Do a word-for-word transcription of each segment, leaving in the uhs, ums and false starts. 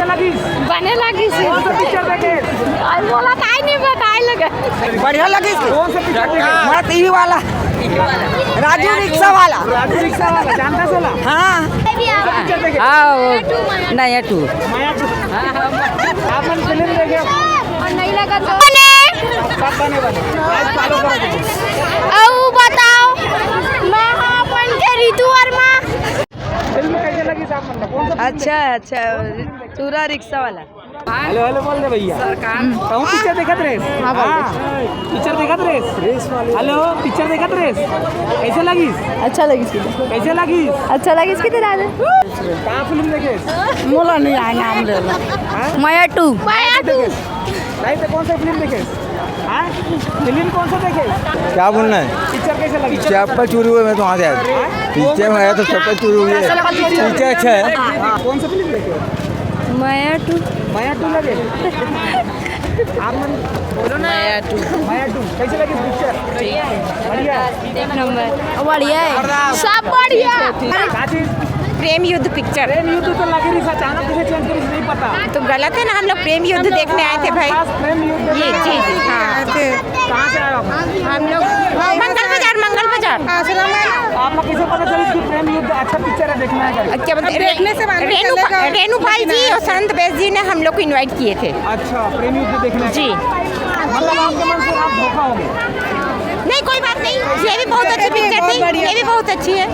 लगिस? बने लगिस। कौन सा पिक्चर देखे? अरे, मोला काई नहीं बताए लगे। बढ़िया लगिस। कौन सा पिक्चर देखे? मत यही वाला। राजू रिक्शा वाला। राजू रिक्शा वाला, जानता सोला? हाँ। पिक्चर देखे? हाँ, वो नया टू। माया टू। आप मन फिल्म देखे? और नहीं लगा तो सब बने बने। आज चालू करो। अउ बताओ, मैं हाँ अपन के रितु वर्मा। फिल्म कैसे लगिस आप मन ला? कौन सा फिल्म अच्छा, अच्छा, टूरा रिक्शा वाला। हेलो, हेलो बोल दे भैया। सरकार। कहूँ पिक्चर देखत रहे? हाँ, भाई। हाँ। पिक्चर देखत रहे? हेलो, पिक्चर देखत रहे? कैसे लगिस? अच्छा लगिस। कैसे लगिस? अच्छा लगिस कि तेरा? का फिल्म देखे? मोला नहीं आए नाम ले ला। हाँ? माया टू। माया टू। नहीं तो कौन सा फिल्म देखे? हाँ? फिल्म कौन सा देखे? क्या बोलना है? पिक्चर कैसे लगी? चप्पल चोरी हुई, मैं तो वहाँ से आया। हाँ? पिक्चर में आया तो चप्पल चोरी हुई है। कैसा लगा पिक्चर? पिक्चर अच्छा है। हाँ, कौन सा फिल्म देखे? माया टू। माया टू लगे? आप मन बोलो ना। माया टू। माया टू। कैसे लगी पिक्चर? बढ़िया है। एक नंबर। बढ़िया है। सब बढ़िया। का चीज? प्रेम युद्ध पिक्चर। प्रेम युद्ध तो लगे रही, अचानक से चेंज करिस, नहीं पता। तो गलत है ना, हम लोग प्रेम युद्ध देखने आए थे भाई। खास प्रेम युद्ध जी, देखने जी, आए थे। हाँ। कहाँ से आए हो आप? हम लोग मंगल बाजार, मंगल बाजार। आप लोग कैसे पता चलिस कि प्रेम युद्ध अच्छा पिक्चर है, देखना है करके? क्या बोलते हैं? देखने से मालूम रेनू चलेगा। रेनू भाई जी और संत बेस जी ने हम लोग को इनवाइट किए थे। अच्छा, प्रेम युद्ध देखने जी। मतलब आपके मन से आप धोखा हो गए? नहीं, कोई बात नहीं, ये भी बहुत अच्छी पिक्चर थी, ये भी बहुत अच्छी है।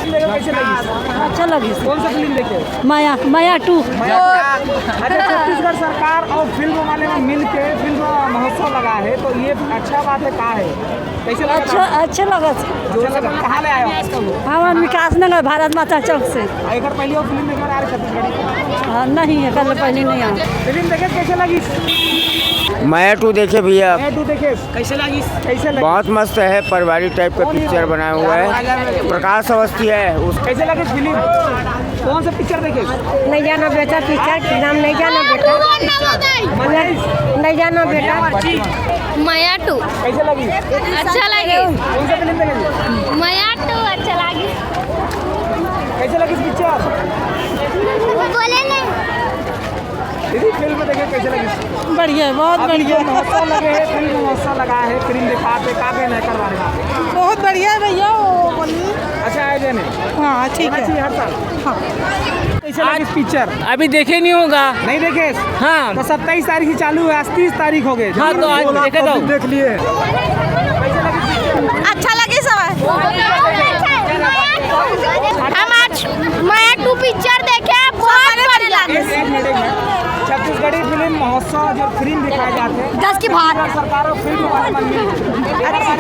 फिल्म देखो, कैसे लगी? अच्छा लगी। कौन सा फिल्म देखे? माया, माया टू। माया। अच्छा, छत्तीसगढ़ सरकार और फिल्म वाले में मिल के फिल्म महोत्सव लगा है, तो ये अच्छा बात है, का है? कैसे लगा? अच्छा, अच्छा लगा। जोर से बोलो, कहाँ ले आए हो? हम विकास नगर, भारत माता चौक से। एक बार पहले वो फिल्म देखे आ रहे छत्तीसगढ़ी? हाँ, नहीं है, कल पहले नहीं आया। फिल्म देखे, कैसे लगी? माया टू देखे भैया। माया टू देखे। कैसे लगी? कैसे लगी? बहुत मस्त है, पारिवारिक टाइप का पिक्चर बनाया हुआ है। प्रकाश अवस्थी है उस कैसे लगी फिल्म? कौन सा पिक्चर देखे? नहीं जाना बेटा, पिक्चर के नाम नहीं जाना बेटा। नहीं जाना बेटा। माया टू। कैसे लगी? अच्छा लगी। कौन सा फिल्म देखे? माया टू अच्छा लगी। कैसे लगी पिक्चर? बोले नहीं। दीदी, फिल्म देखे, कैसे लगी? बढ़िया है, बहुत अभी बढ़िया। जो महोत्सव लगे है, फिल्म महोत्सव लगा है, फिल्म दिखाते, का कहना है करवाने का? बहुत बढ़िया है भैया, वो बोलिए। अच्छा आयोजन है। हाँ, ठीक होना है। चाहिए हर साल। हाँ। कैसे लगी पिक्चर? अभी देखे नहीं होगा। नहीं देखे? हाँ। तो सत्ताईस तारीख से चालू है, आज तीस तारीख हो गए। हाँ, तो आज देखे तो। देख लिए। अच्छा लगे सब। हम आज माया टू पिक्चर देखे, बहुत बढ़िया लगे। एक मिनट, एक मिनट। छत्तीसगढ़ी फिल्म महोत्सव जो फिल्म दिखाए जाते हैं, दस की बात। सरकार और फिल्म वाले मन में अच्छा।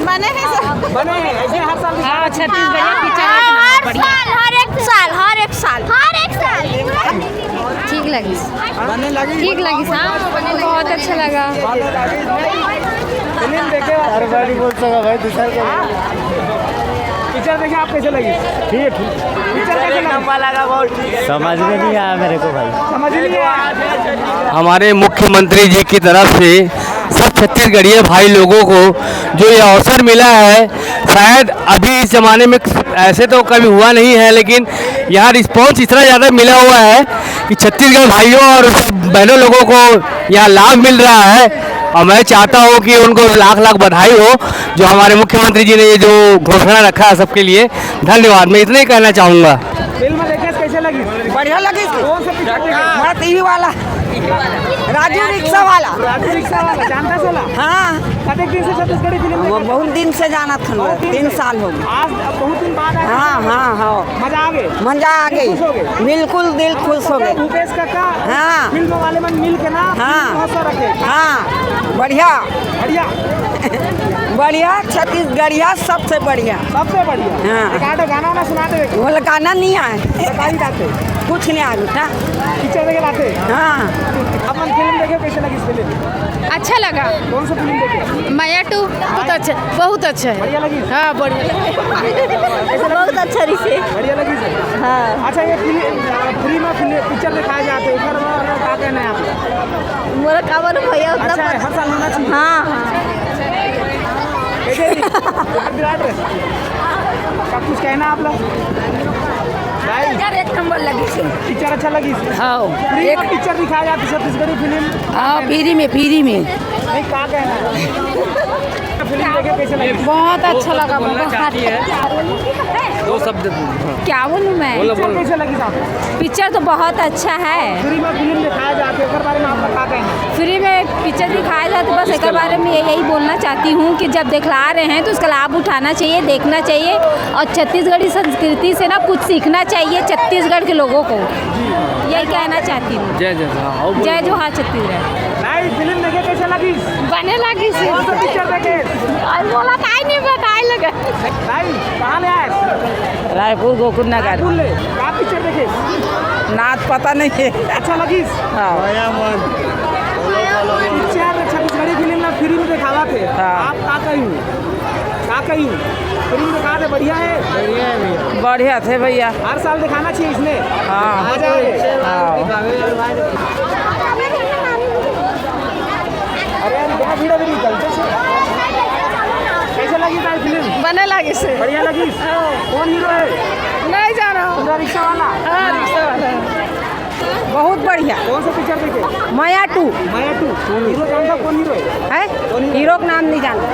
बने हैं सब। बने हैं, ऐसे हर साल दिखाते हैं। हाँ, छत्तीसगढ़िया पिक्चर हाँ, हर बढ़िया। साल, हर एक साल, हर एक साल, हर एक साल। ठीक लगी। ठीक लगी, हाँ, बहुत अच्छा लगा। फिल्म देखे? अरे, बड़ी बोल सका भाई, दूसरा क्या? पिक्चर देखे, आप कैसे लगी? ठीक है, ठीक। पिक्चर कैसे लगा? समझ में नहीं आया मेरे को भाई। समझ में नहीं आया। हमारे मुख्यमंत्री जी की तरफ से सब छत्तीसगढ़िया भाई लोगों को जो ये अवसर मिला है, शायद अभी इस ज़माने में ऐसे तो कभी हुआ नहीं है, लेकिन यहाँ रिस्पॉन्स इतना ज़्यादा मिला हुआ है कि छत्तीसगढ़ भाइयों और बहनों लोगों को यहाँ लाभ मिल रहा है। और मैं चाहता हूँ कि उनको लाख लाख बधाई हो, जो हमारे मुख्यमंत्री जी ने ये जो घोषणा रखा है सबके लिए। धन्यवाद, मैं इतना ही कहना चाहूँगा। फिल्म देखे, कैसे लगी? बढ़िया लगी। कौन सा पिक्चर देखे? मैं तो यही वाला, राजू रिक्शा वाला। राजू रिक्शा वाला, जानता सोला? हाँ। कतेक दिन से छत्तीसगढ़ी फिल्म वो देखे? बहुत दिन से जाना था, बहुत दिन तीन से। साल हो गए। आज बहुत दिन बाद आए। हाँ, हाँ, हाँ। मजा आ गए? मजा आ गए। खुश हो गए? बिल्कुल दिल खुश हो गए। भूपेश काका, हाँ। फिल्म वाले मन मिल के ना, हाँ। फिल्म महोत्सव रखे। हाँ, बढ़िया। बढ़िया। बढ़िया, छत्तीसगढ़िया सबसे बढ़िया। सबसे बढ़िया। हाँ। एक आध गाना वाना सुना दे। वो गाना नहीं आए। सरकारी गाते। कुछ नहीं आए बेटा। पिक्चर देखे लाते। हाँ। अपन फिल्म देखे, कैसे लगी फिल्म? अच्छा लगा। कौन सा फिल्म देखे? माया टू। बहुत अच्छा, बहुत अच्छा है। बढ़िया लगी? हाँ, बढ़िया। बहुत अच्छा रिसे। बढ़िया लगी सर? हाँ। अच्छा, ये फिल्म, फ्री में फिल्म, पिक्चर दिखाए जाते हैं, ऊपर वाला का कहना है आपका? मोला का मालूम भैया, उतना अच्छा है, पता हर साल होना चाहिए। हाँ, हाँ। कैसे जी? विराट, विराट रहे। क्या कुछ कहना आप लोग? यार, एक नंबर लगिस हे। पिक्चर अच्छा लगिस? हाँ। फ्री में पिक्चर दिखाया जाता है, छत्तीसगढ़ी फिल्म? हाँ, फ्री में, फ्री में। नहीं, का कहना है? फिल्म देखे, कैसे लगी? बहुत अच्छा लगा, बहुत। दो शब्द। क्या बोलूँ मैं? पिक्चर कैसे लगिस आपको? पिक्चर तो बहुत अच्छा है। फ्री में फिल्म दिखाया जाता है, ओकर बारे में आपका का कहना है? फ्री में पिक्चर दिखाया जाता है, बस एकर बारे में यही बोलना चाहती हूँ कि जब दिखला रहे हैं तो उसका लाभ उठाना चाहिए, देखना चाहिए और छत्तीसगढ़ी संस्कृति से ना कुछ सीखना चाहिए छत्तीसगढ़ के लोगों को, यही कहना चाहती हूँ। जय जय जोहार। जय जोहार छत्तीसगढ़। नहीं, फिल्म देखे, कैसे लगिस? बने लगिस। कौन सा पिक्चर देखे? अउ बोला, काहे नहीं बताए लगे? नहीं, कहाँ ले आए? रायपुर गोकुल नगर। रायपुर ले, का पिक्चर देखे? नाच पता नहीं है। अच्छा लगिस? हाँ। पिक्चर छत्तीसगढ़ी फिल्म ला फ्री में देखावत हे। हाँ। आप का कही? का कही? फिल्म दिखा दे, बढ़िया है। बढ़िया थे भैया। हर साल दिखाना चाहिए इसने। हाँ। मजा आए। हाँ। अरे यार, इतना भीड़ अभी निकलते से। कैसे लगी तारी फिल्म? बने लगी से। बढ़िया लगी? हाँ। कौन हीरो है? नहीं जाना। पूरा रिक्शा वाला? हाँ, रिक्शा वाला। बहुत बढ़िया। कौन सा पिक्चर देखे? Maya two. Maya two. Hero जानता, कौन हीरो है? है? कौन हीरो? हीरो का नाम नहीं जानता।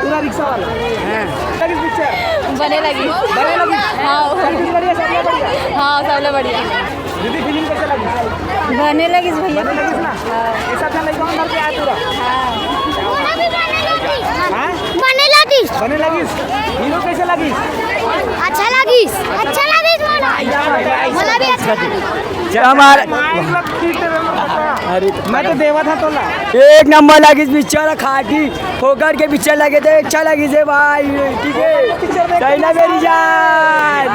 पूरा रिक्शा वाला। हाँ। लगी पिक्चर? बने लगी। बने लगी? हाँ। लगी बढ़िया, सबले बढ़िया। हाँ, सबले बढ़िया। दीदी, फिल्म कैसे लगी? बने लगिस भैया। बने लगिस ना? हाँ। ये सब जन लइका मन घर पे आए पूरा? हाँ। हाँ? बने लगिस। बने लगिस? हीरो कैसे लगिस? अच्छा लगिस। अच्छा लगिस मोला। मोला भी अच्छा लगिस। हमारे माइक लग ठीक से बोलो। अरे, मैं तो देवा था तोला। एक नंबर लगिस पिक्चर, खाटी फोकट के पिक्चर लगे थे, अच्छा लगिस हे भाई, ठीक है। सही ना मेरी जान?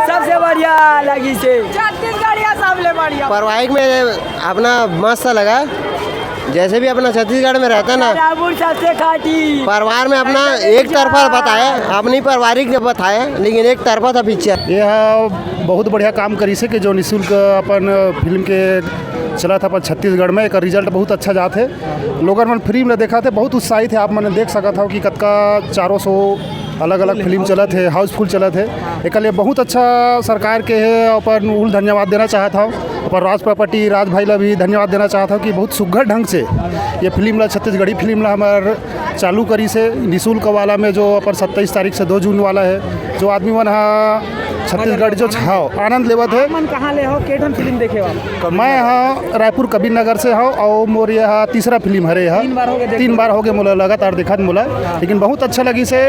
सबसे बढ़िया लगिस हे। छत्तीसगढ़िया सबले बढ़िया। पारिवारिक में अपना मस्त लगा, जैसे भी अपना छत्तीसगढ़ में रहता ना। रायपुर सबसे खाटी। परिवार में अपना एक तरफा बताया, अपनी पारिवारिक ने बताया, लेकिन एक तरफा था पिक्चर। ये हा बहुत बढ़िया काम करिस हे कि जो निशुल्क अपन फिल्म के चलत हे अपन छत्तीसगढ़ में, एकर रिजल्ट बहुत अच्छा जात हे। लोगन मन फिल्म ला देखत हे, बहुत उत्साहित हे। आप मन देख सकत हव कि कतका चारों सौ अलग-अलग फिल्म चलत हे, हाउसफुल चलत हे। एकर लिए बहुत अच्छा सरकार के हे, अपन उल धन्यवाद देना चाहत हव। अपन राज प्रॉपर्टी, राज भाई ला भी धन्यवाद देना चाहत हव कि बहुत सुघर ढंग से ये फिल्म ला, छत्तीसगढ़ी फिल्म ला हमर चालू करिस हे निशुल्क वाला में, जो अपन सत्ताईस तारीख से दो जून वाला हे, जो आदमी मन हा छत्तीसगढ़ जो छाव आनंद लेवत हे। आप मन कहाँ ले हो, के ठन फिल्म देखे हो आप? मैं हा रायपुर कबीर नगर से हव, अउ मोर ये हा तीसरा फिल्म हरे हा। तीन बार हो गए देख तीन बार हो गए मोला लगातार देखत मोला, लेकिन बहुत अच्छा लगिस हे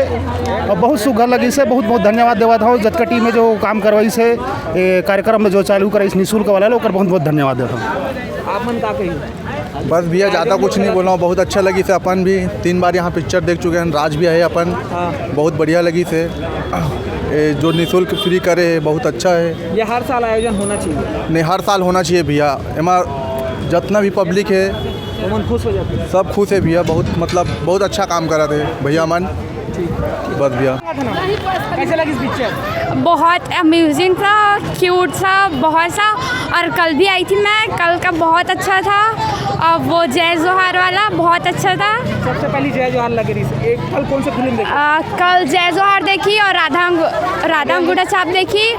अउ बहुत सुघर लगिस हे। बहुत बहुत धन्यवाद देवत हव जतका टीम में जो काम करवाइस हे, ए, कार्यक्रम में जो चालू कराइस निशुल्क वाला, ओकर बहुत बहुत धन्यवाद देवत हव। आप मन का कही? बस भैया, ज़्यादा कुछ नहीं बोलना, बहुत अच्छा लगिस हे। अपन भी तीन बार यहाँ पिक्चर देख चुके हैं, राज भी आए अपन। हाँ। बहुत बढ़िया लगिस हे। ए, जो निशुल्क फ्री करे हे, बहुत अच्छा हे। ये हर साल आयोजन होना चाहिए। नहीं, हर साल होना चाहिए भैया। एमा जतना भी पब्लिक हे, ओमन खुश हो जाते हैं। सब खुश हे भैया, बहुत, मतलब, बहुत अच्छा काम करत हे भैया मन। ठीक। बस भैया। कैसे लगिस पिक्चर? बहुत अमेजिंग था, क्यूट था, बहुत सा। और कल भी आई थी मैं, कल का बहुत अच्छा था। और वो जय जोहार वाला बहुत अच्छा था। सबसे पहली जय जोहार लग रही थी। एक कल कौन सी फिल्म देखी? आ, कल जय जोहार देखी और राधा अंगू-, राधा अंगूठा छाप देखी।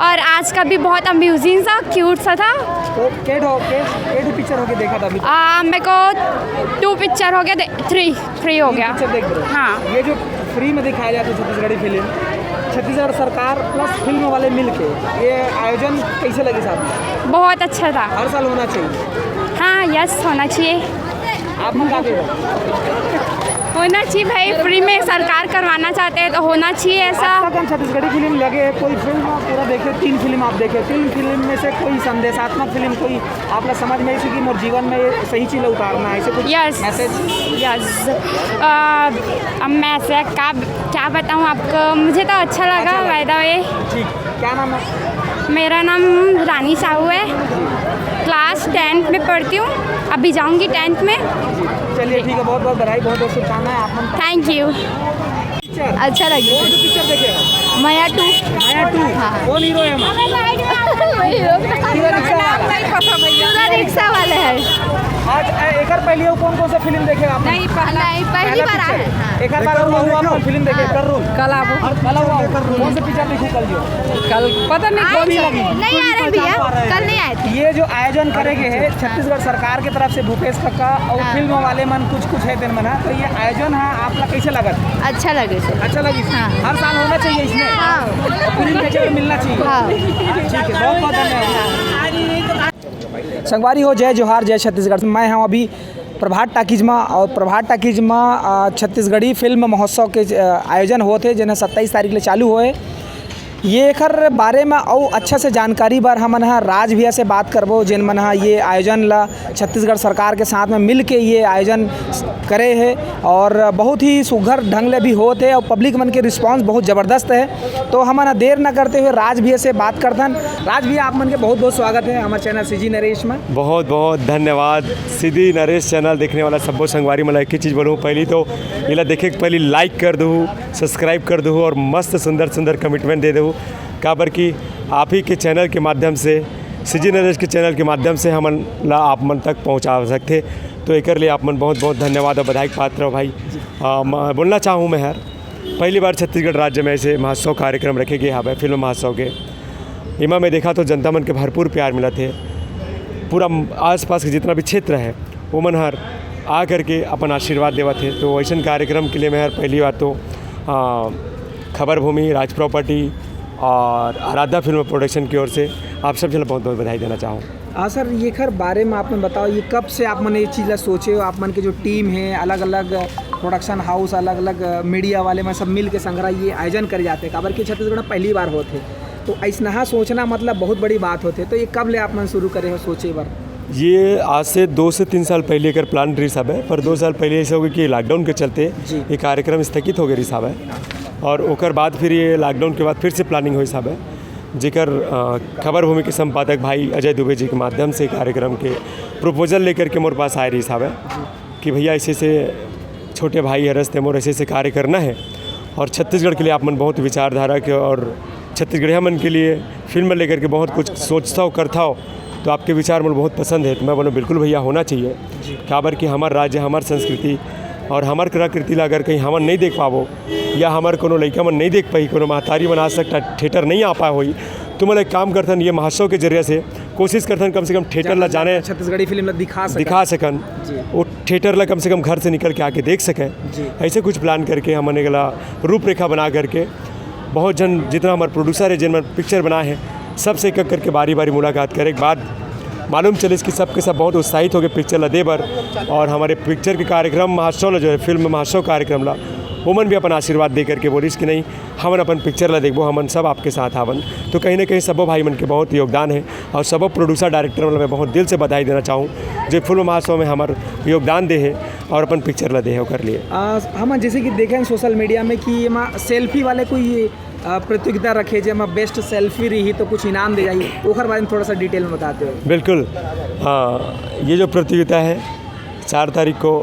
और आज का भी बहुत अमेजिंग सा, क्यूट सा था। तो के ठो, के, के ठो पिक्चर होके देखा था अभी तक? आ, मेरे को टू पिक्चर हो गया, थ्री। फ्री हो गया। पिक्चर देख रहे हो? हाँ। ये जो फ्री में दिखाया जाता है छत्तीसगढ़ी फिल्म, छत्तीसगढ़ सरकार प्लस फिल्म वाले मिलके, ये आयोजन कैसे लगे साहब? बहुत अच्छा था। हर साल होना चाहिए। हाँ, यस, होना चाहिए। आप मन का कहे? होना चाहिए भाई, फ्री में सरकार करवाना चाहते हैं तो होना चाहिए ऐसा। आज तक हम छत्तीसगढ़ी फिल्म लगे, कोई फिल्म पूरा देखे, तीन फिल्म आप देखे, तीन फिल्म में से कोई संदेशात्मक फिल्म, कोई आपला समझ में आइस कि मोर जीवन में ये सही चीज उतारना है, ऐसे कुछ यस। मैसेज? यस। अ, अब मैं ऐसे क्या, क्या बताऊँ आपको, मुझे तो अच्छा लगा, अच्छा लगा। By the way. ठीक, क्या नाम है? मेरा नाम रानी साहू है, क्लास टेंथ में पढ़ती हूँ, अभी जाऊँगी टेंथ में। चलिए, ठीक है, बहुत बहुत बधाई, बहुत बहुत शुभकामनाएं आप। Thank you. पिक्चर? अच्छा लगी। कौन सा पिक्चर देखे हो? माया टू। माया टू? हाँ। कौन हीरो है हमारा? वही हीरो। पूरा रिक्शा वाला। पूरा रिक्शा वाले है। आज, अ, एकर पहले वो कौन कौन सा फिल्म देखे आपने? नहीं, पहला। नहीं, पहली पहला बार picture? आए हैं, हाँ। एकर बार वो हुआ, फिल्म देखे, हाँ। कर रोल। कल आबो। कल आबो। कौन सा पिक्चर देखू कल जो? कल पता नहीं आज कौन सा। नहीं आ रहे भैया, कल नहीं आए थे। ये जो आयोजन करे गए है छत्तीसगढ़ सरकार के तरफ से, भूपेश कक्का और हाँ। फिल्म वाले मन कुछ कुछ है तेन मन, हाँ, तो ये आयोजन, हाँ, आप ला कैसे लगा? अच्छा लगे सर। अच्छा लगी? हाँ। हर साल होना चाहिए इसमें? हाँ। फिल्म देखे को मिलना चाहिए? हाँ। ठीक है, बहुत बहुत धन्यवाद। संगवारी हो, जय जोहार, जय छत्तीसगढ़। मैं हूँ अभी प्रभात टाकीज मा, और प्रभात टाकीज मा, अ, छत्तीसगढ़ी फिल्म महोत्सव के, अ, आयोजन होत हे, जेन ह सत्ताईस तारीख ले चालू होए। ये एखर बारे म अउ अच्छा से जानकारी बर हमन ह राज भैया से बात करबो, जेन मन ह ये आयोजन ला छत्तीसगढ़ सरकार के साथ में मिल के ये आयोजन करे हे और बहुत ही सुघर ढंग ले भी होत हे और पब्लिक मन के रिस्पांस बहुत जबरदस्त हे। तो हमन ह देर न करते हुए राज भैया से बात करथन। राज भैया, आप मन के बहुत बहुत स्वागत हे हमर चैनल सीजी नरेश में। बहुत बहुत धन्यवाद सीजी नरेश चैनल देखने वाला सब्बो संगवारी मन ला। एक ही चीज़ बोलूँ, पहली तो एला देखे के पहली लाइक कर दू, सब्सक्राइब कर दू और मस्त सुंदर सुंदर कमिटमेंट दे दू, काबर कि आप ही के चैनल के माध्यम से, सीजी नरेश के चैनल के माध्यम से हमन ला आप मन तक पहुँचा सकथे। तो एकर लिए आप मन बहुत बहुत धन्यवाद और बधाई के पात्र हो भाई। आ, मैं बोलना चाहूँ मैं हर पहली बार छत्तीसगढ़ राज्य में ऐसे महोत्सव कार्यक्रम रखे गए हवे, फिल्म महोत्सव के। एमा मैं देखा तो जनता मन के भरपूर प्यार मिलत हे। पूरा आसपास के जितना भी क्षेत्र है, ओमन हर आ करके अपन आशीर्वाद देवत हे। तो ऐसन कार्यक्रम के लिए मैं हर पहली बार तो, आ, खबर भूमि, राज प्रॉपर्टी और आराध्या फिल्म प्रोडक्शन की ओर से आप सब झन ला बहुत बहुत बधाई देना चाहूँ। हाँ सर, एखर बारे में आप मन बताओ, ये कब से आप मन ये चीज़ ला सोचे हो? आप मन के जो टीम है, अलग-अलग प्रोडक्शन हाउस, अलग-अलग मीडिया वाले मन सब मिल के संघरा ये आयोजन करे जाथे, काबर कि छत्तीसगढ़ में पहली बार होत हे, तो अइसनहा सोचना मतलब बहुत बड़ी बात होथे। तो ये कब ले आप मन शुरू करे हो सोचे बर? ये आज से दो से तीन साल पहले एकर प्लान रहिस हवे, पर दो साल पहले ऐसे हो गए कि लॉकडाउन के चलते जी। ये कार्यक्रम स्थगित हो गए रहिस हवे, और ओकर बाद फिर ये लॉकडाउन के बाद फिर से प्लानिंग होइस हवे। जेकर, अ, खबर भूमि के संपादक भाई अजय दुबे जी के माध्यम से कार्यक्रम के प्रपोजल लेकर के मोर पास आए रहिस हवे कि भैया, ऐसे ऐसे छोटे भाई हरस ते मोर ऐसे ऐसे कार्य करना है और छत्तीसगढ़ के लिए आप मन बहुत विचारधारा के और छत्तीसगढ़िया मन के लिए फिल्म लेकर के बहुत कुछ सोचता हो, करता हो, तो आपके विचार मोला बहुत पसंद है। तो मैं बोला, बिल्कुल भैया, होना चाहिए। काबर कि हमर राज्य, हमर संस्कृति और हमर कलाकृति ला अगर कहीं हमन नहीं देख पाबो या हमर कोनो लइका मन नहीं देख पाही, कोनो महतारी मन आज तक थिएटर नहीं आ पाए होई, तो मतलब एक काम करथन, ये महोत्सव के जरिए से कोशिश करथन कम से कम थिएटर ला जाने, छत्तीसगढ़ी फिल्म ला दिखा सकन। दिखा सकन। जी। वो थिएटर ला कम से कम घर से निकल के आके देख सके। जी। ऐसे कुछ प्लान करके हमन एकला रूपरेखा बना करके बहुत झन, जितना हमर प्रोड्यूसर है, जिन मन पिक्चर बनाए हैं, सबसे एक एक करके बारी बारी मुलाकात करे के बाद मालूम चलिस कि सबके सब बहुत उत्साहित होके पिक्चर ला दे बर, और हमर पिक्चर के कार्यक्रम महोत्सव ला, जो है फिल्म महोत्सव कार्यक्रम ला, ओमन भी अपन आशीर्वाद दे करके बोलिस कि नहीं, हमन अपन पिक्चर ला देखबो, हमन सब आपके साथ हावन। तो कहीं ना कहीं सबो भाई मन के बहुत योगदान है, और सबो प्रोड्यूसर डायरेक्टर मन ला मैं बहुत दिल से बधाई देना चाहूँ, जो फिल्म महोत्सव में हमर योगदान दे है और अपन पिक्चर ला दे है ओकर लिए। आ, हमन जैसे कि देखे हैं सोशल मीडिया में कि एमा सेल्फी वाले कोई, आ, प्रतियोगिता रखे, जेमा बेस्ट सेल्फी रही तो कुछ इनाम दे जाही, ओकर बारे में थोड़ा सा डिटेल में बताते हो। बिल्कुल, हाँ, ये जो प्रतियोगिता है, चार तारीख को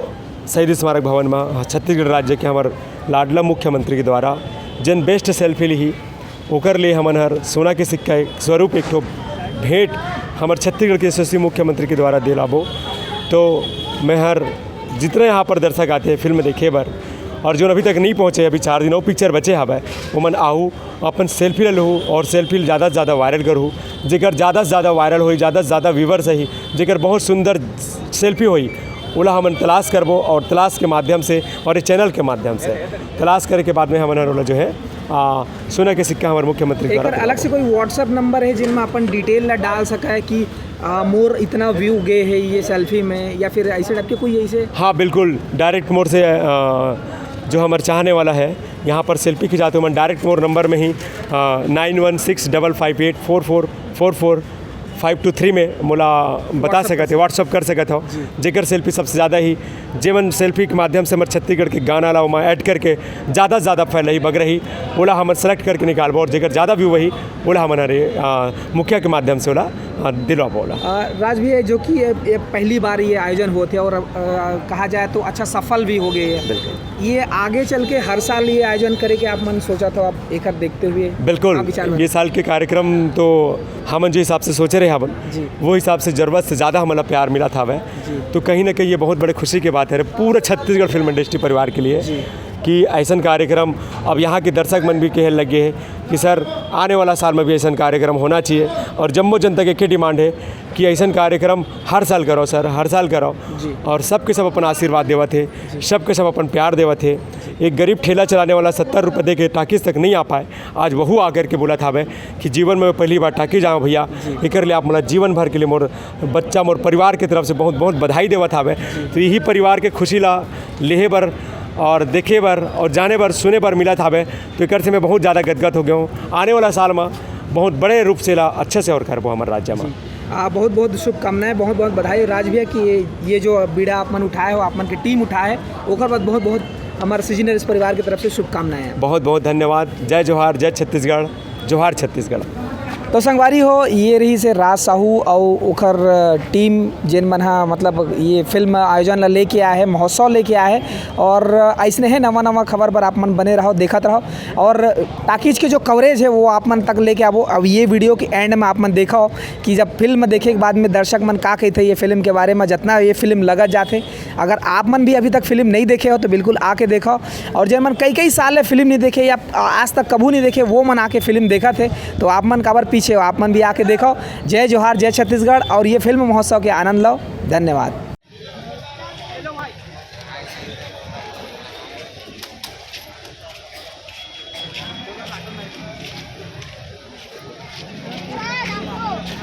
शहीद स्मारक भवन में छत्तीसगढ़ राज्य के हमर लाडला मुख्यमंत्री के द्वारा जेन बेस्ट सेल्फी लिही, ओकर लिए हमन हर सोना के सिक्का के स्वरूप एक ठो भेंट हमर छत्तीसगढ़ के यशस्वी मुख्यमंत्री के द्वारा दिलाबो। तो मैं हर जितना यहाँ पर दर्शक आते हैं फिल्म देखे बर, और जो अभी तक नहीं पहुँचे, अभी चार दिन और पिक्चर बचे हवय, ओमन आहू, अपन सेल्फी ले लहू और सेल्फी ज़्यादा से ज़्यादा वायरल करहू। जेकर ज़्यादा से ज़्यादा वायरल होई, ज़्यादा से ज़्यादा व्यूवर्स आही, जेकर बहुत सुंदर सेल्फी होई, ओला हमन तलाश करबो और तलाश के माध्यम से और ये चैनल के माध्यम से तलाश करे के बाद में हमन हर ओला जो है, आ, सोना के सिक्का हमर मुख्यमंत्री द्वारा एकर अलग से कोई WhatsApp नंबर है जिनमें अपन डिटेल ला डाल सका है कि, आ, मोर इतना व्यू गए है ये सेल्फी में, या फिर ऐसे टाइप के कोई ऐसे? हाँ, बिल्कुल, डायरेक्ट मोर से, आ, जो हमर चाहने वाला है, यहाँ पर सेल्फी खिंचाते हुए डायरेक्ट मोर नंबर में ही, uh, nine one six double five eight four four four four five two three में मोला बता WhatsApp सकत कर है, WhatsApp कर सकत हो। जी। जेकर सेल्फी सबसे ज़्यादा ही, जेमन सेल्फी के माध्यम से हमर छत्तीसगढ़ के गाना ला ओमा ऐड करके ज़्यादा से ज़्यादा फैलही, बगरही, ओला हमन सेलेक्ट करके निकालबो और जेकर ज़्यादा व्यू वही, ओला हमन हरे, आ, मुखिया के माध्यम से ओला, आ, दिलवाबो ओला। आ, राज भैया, जो कि ये, ये पहली बार ये आयोजन होत है और, आ, कहा जाए तो अच्छा सफल भी हो गए है। बिल्कुल। ये आगे चल के हर साल ये आयोजन करे के आप मन सोचा था, आप एकर देखते हुए बिल्कुल, आप विचार ये साल के कार्यक्रम तो हमन जो हिसाब से सोचे रहे, हवन, वो हिसाब से जरूरत से ज़्यादा हमला प्यार मिलत हवे। तो कहीं ना कहीं ये बहुत बड़े खुशी की बात है पूरा छत्तीसगढ़ फिल्म इंडस्ट्री परिवार के लिए कि ऐसन कार्यक्रम अब यहाँ के दर्शक मन भी कहे लगे हैं कि सर, आने वाला साल में भी ऐसन कार्यक्रम होना चाहिए। और जम्मो जनता के एक डिमांड है कि ऐसन कार्यक्रम हर साल करो सर, हर साल करो। और सबके सब अपन आशीर्वाद देवत है, सबके सब अपन प्यार देवत है। एक गरीब ठेला चलाने वाला सत्तर रुपये दे के टाकीज तक नहीं आ पाए, आज वहू आकर के बोलत हवे कि जीवन में पहली बार टाकीज आऊँ भैया, एकर लिए आप मोला जीवन भर के लिए मोर बच्चा, मोर परिवार के तरफ से बहुत बहुत बधाई देवत हवे। तो यही परिवार के खुशी ला लेहे बर और देखे बर और जाने बर, सुने बर मिलत हवे, तो एकर से मैं बहुत ज़्यादा गदगद हो गया हूँ। आने वाला साल में बहुत बड़े रूप से ला अच्छे से और करबो हमर राज्य में। आ, बहुत बहुत शुभकामनाएं, बहुत बहुत बधाई राज भैया कि ये, ये जो बीड़ा आप मन उठाए हो, आप मन के टीम उठाए, ओकर बाद बहुत बहुत हमारे सीजनर्स परिवार की तरफ से शुभकामनाएं हैं। बहुत बहुत धन्यवाद। जय जोहार, जय छत्तीसगढ़, जोहार छत्तीसगढ़। तो संगवारी हो, ये रहिस हे राज साहू अउ ओकर टीम, जेन मन ह मतलब ये फिल्म आयोजन ला लेके आए हे, महोत्सव लेके आए हे। और अइसने हे नवा नवा खबर बर आप मन बने रहो, देखत रहो। और टाकीज के जो कवरेज है वो आप मन तक लेके आबो। अब ये वीडियो के एंड में आप मन देखो कि जब फिल्म देखे के बाद में दर्शक मन का कहते हैं ये फिल्म के बारे में, जितना ये फिल्म लगत जाते, अगर आप मन भी अभी तक फिल्म नहीं देखे हो तो बिल्कुल आके देखो। और जेन मन कई कई साल ले फिल्म नहीं देखे या आज तक कभू नहीं देखे, वो मन आके फिल्म देखत हे, तो आप मन काबर पीछे हो, आप मन भी आके देखो। जय जोहार, जय छत्तीसगढ़, और ये फिल्म महोत्सव के आनंद लो। धन्यवाद।